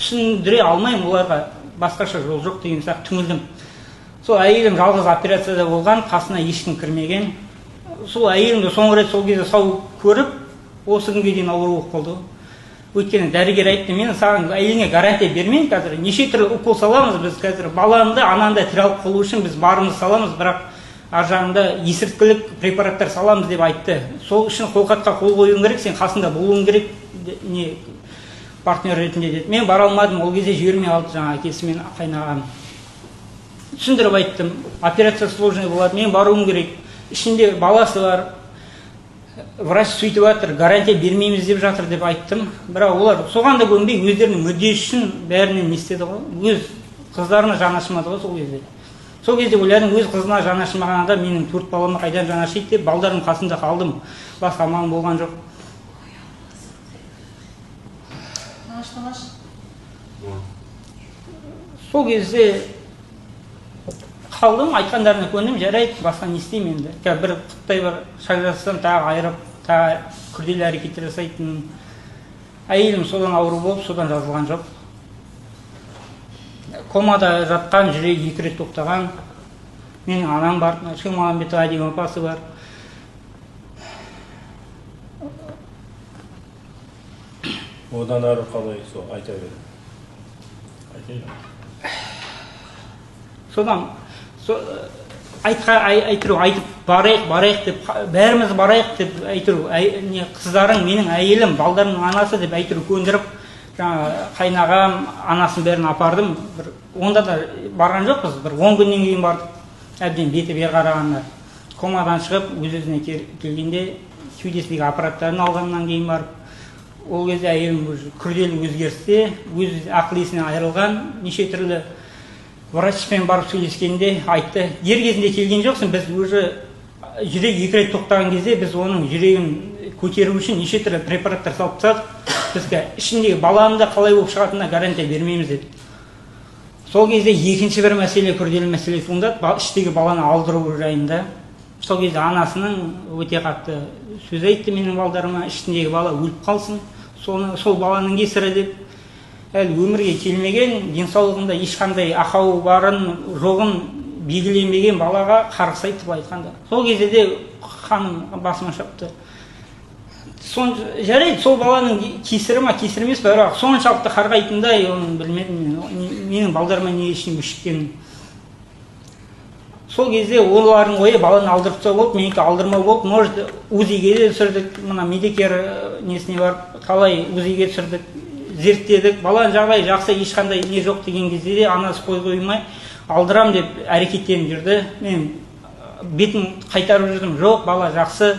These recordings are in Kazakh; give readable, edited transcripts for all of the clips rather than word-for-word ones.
Түсіндіре алмаймын оларға, басқаша жол жоқ деген сияқты түңілдім. Сол әйелім жалғыз операцияда болған, қасына ешкім кірмеген. Сол әйелімді соңғы рет сол кезде сау көріп, осы күнге дейін ауру болып қалды. Өйткені дәрігер айтты, мен саған әйеліңе гарантия бермеймін қазір, неше түрлі укол саламыз біз қазір, баланы да ананы да тірі алып қалу үшін біз барымызды саламыз, бірақ ар жағында есірткілік препараттар саламыз деп айтты. Сол үшін қолхатқа қол қоюың керек, сен қасында болуың керек, не партнер ретінде деді. Мен бара алмадым, ол кезде жібермей қалды жаңа әкесі мен қайнағам. Түсіндіріп айттым, операция сложный болады, мен баруым керек, ішінде баласы бар, врач сөйтіп жатыр, гарантия бермейміз деп жатыр деп айттым. Бірақ олар соған да көнбей, өздерінің мүддесі үшін бәрінен не істеді ғой, өз қыздарына жаны ашымады ғой сол кезде. Сол кезде ойладым, өз қызына жаны ашымаған адам менің 4 балама қайдан жаны ашиды деп, балдарым қасында қалдым, басқа амалым болған жоқ. Сол кезде қалдым, айтқандарына көндім, жарайды, басқа не істеймін енді. Қазір бір құттай бір шаг жасасам, тағы айырып, тағы күрделі әрекеттер жасайтын. Әйелім содан ауру болып, содан жазылған жоқ. Комада жатқан, жүрегі 2 рет тоқтаған. Менің анам бар, Шылмағамбетова Әдемі апасы бар. Одан ары қалай сол айта бер. Айтайын. Содан айтып барайық, барайық деп, бәріміз барайық деп әйтеуір, не, қыздарың, менің әйелім, балдарымның анасы деп әйтеуір көндіріп, жаңа қайнағам, анасын бәрін апардым. Бір онда да барған жоқпыз, бір 10 күннен кейін бардық. Әбден беті бері қарағанда комадан шығып, өз-өзіне келгенде кеудесіндегі аппараттарын алғаннан кейін барып, ол кезде әйелім уже күрделі өзгерісте, өз ақыл есінен айырылған, неше түрлі врачпен барып сөйлескенде айтты, дер кезінде келген жоқсың, біз уже жүрек 2 рет тоқтаған кезде біз оның жүрегін көтеру үшін неше түрлі препараттар салып тастадық, бізге ішіндегі баланың да қалай болып шығатынына гарантия бермейміз деді. Сол кезде екінші бір мәселе, күрделі мәселе туындады, іштегі баланы алдыру жайында. Сол кезде анасының өте қатты сөз айтты менің балдарыма, ішіндегі бала өліп қалсын, сол баланың кесірі деп. Әлі өмірге келмеген, денсаулығында ешқандай ақауы барын, жоғын белгіленбеген балаға қарғыс айтты былай айтқанда. Сол кезде де ханым басыма шапты. Жарайды, сол баланың кесірі ма, кесірі емес пе, бірақ соншалықты қарғайтындай оны білмедім мен. Менің балдарыма не үшін өшіккенін. Сол кезде олардың ойы баланы алдырып тастау болды, менікі алдырмау болды. Может, УЗИ-ге де түсірдік, мына Медикер несіне барып қалай УЗИ-ге түсірдік, зерттедік. Баланың жағдайы жақсы, ешқандай не жоқ деген кезде де анасы қой қоймай алдырам деп әрекеттеніп жүрді. Мен бетін қайтарып жүрдім, жоқ, бала жақсы,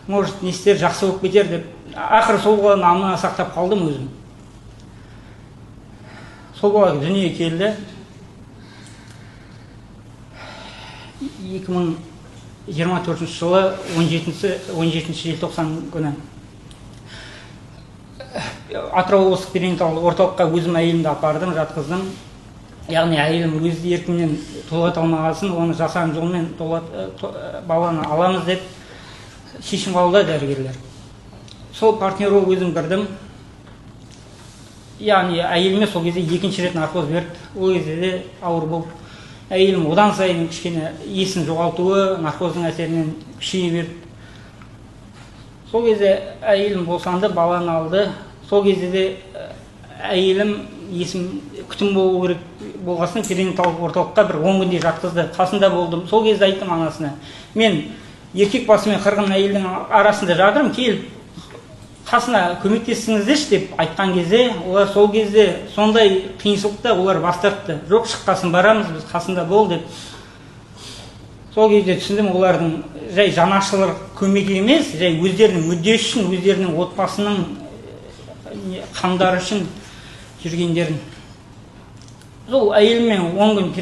может, не істер, жақсы болып кетер деп. Ақыры сол баланы аман сақтап қалдым өзім. Сол бала дүниеге келді. 2024 жылы он жетінші желтоқсан күні Атырау облыстық перинаталдық орталыққа өзім әйелімді апардым, жатқыздым. Яғни әйелім өз еркімен толғата алмағасын, оны жасанды жолмен баланы аламыз деп шешім қабылдады дәрігерлер. Сол партнер болып өзім кірдім. Яғни әйеліме сол кезде екінші рет наркоз берді. Ол кезде де ауыр болып, әйелім одан сайын кішкене есін жоғалтуы наркоздың әсерінен күшейе берді. Сол кезде әйелім босанды, баланы алды. Сол кезде де әйелім есім күтім болу керек болғасын перинаталдық орталыққа бір 10 күндей жатқызды. Қасында болдым. Сол кезде айттым анасына, мен еркек басы мен қырғын әйелдің арасында жатырмын, келіп қасына көмектессіңіздерші деп айтқан кезде, олар сол кезде сондай қиыншылықта олар бас тартты. Жоқ, шыққасын барамыз, біз қасында бол деп. Сол кезде түсіндім, олардың жай жанашырлық көмегі емес, жай өздерінің мүддесі үшін, өздерінің отбасының қамдары үшін жүргендерін. Сол әйеліммен 10 күн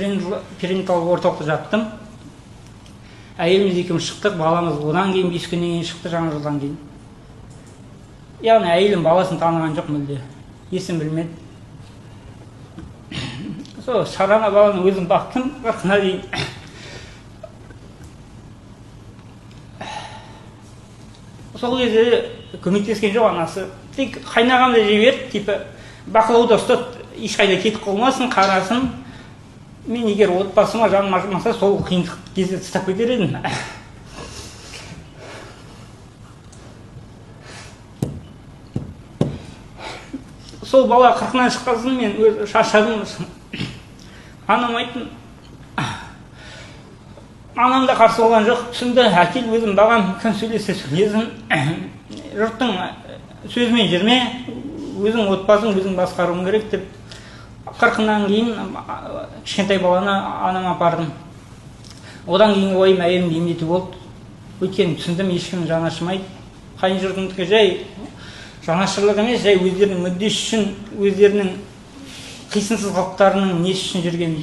перинаталдық орталықта жаттым. Әйеліміз екеуміз шықтық, баламыз одан кейін 5 күннен кейін шықты, жаңа жылдан кейін. Яғни әйелім баласын таныған жоқ мүлде, есін білмеді. Сол шарана баланы өзім бақтым қырқына дейін. Сол кезде көмектескен жоқ анасы. Тек қайнағамды жіберді, типа Бақылауда ұстат, ешқайда кетіп қалмасын, қарасын. Мен егер отбасыма жаным ашымаса, сол қиындық кезде тастап кетер едім. Сол бала 40-нан шыққан соң мен өз шаршадым. Анам айттым, анам да қарсы болған жоқ, түсінді. Әкел, өзім бағам, кім сөйлесе сөйлесін, жұрттың сөзімен жүрме, өзің отбасың өзің басқаруың керек деп. 40-нан кейін кішкентай баланы анама апардым. Одан кейінгі ойым әйелімді емдету болды. Өйткені түсіндім, ешкім жаны ашымайды. Қайын жұртымдікі жай жанашырлық емес, жай өздерінің мүддесі үшін, өздерінің қисынсыз қылықтарының несі үшін жүрген.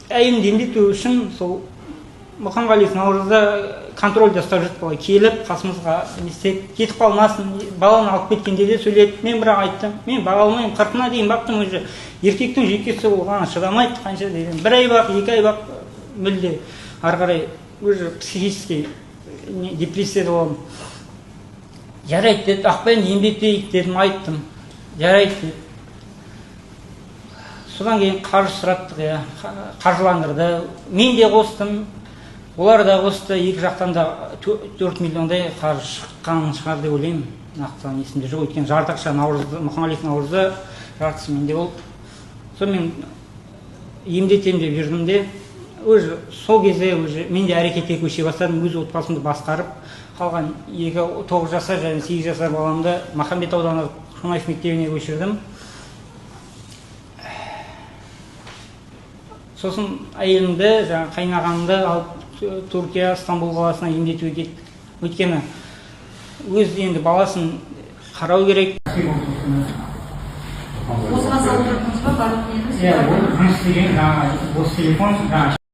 Әйелімді емдету үшін сол Мұқанғалиев Наурызда контрольде ұстап жүрді бала. Келіп қасымызға не істеп, кетіп қалмасын, баланы алып кеткенде де сөйледі. Мен бірақ айттым, мен баға алмаймын, 40-ына дейін бақтым уже. Еркектің жүйкесі оған шыдамайды, қанша деген. 1 ай бақ, 2 ай бақ, мүлде ары қарай уже психический депрессияда боламын. Жарайды деді, Ақбаян емдетейік дедім, айттым. Жарайды деді. Содан кейін қаржы сұраттық, иә, қаржыландырды. Мен де қостым, олар да қосты, екі жақтан да 4 миллиондай қаржы шыққан шығар деп ойлаймын. Нақты есімде жоқ, өйткені жарты ақша Наурызды, Мұқанғалиев Наурызда жартысы менде болды. Сонымен емдетемін деп жүрдім де, уже сол кезде уже мен де әрекетке көше бастадым, өз отбасымды басқарып, қалған 2 9 жасар және 8 жасар баламды Махамбет ауданы Қонаев мектебіне көшірдім. Сосын әйелімді, жаңағы қайнағамды алып Түркия, Стамбул қаласына емдетуге кеттік. Өйткені өз енді баласын қарау керек. Осыған салып тұрдыңыз ба барлық нені? Иә, ол жұмыс істеген жаңағы осы телефон жаңағы.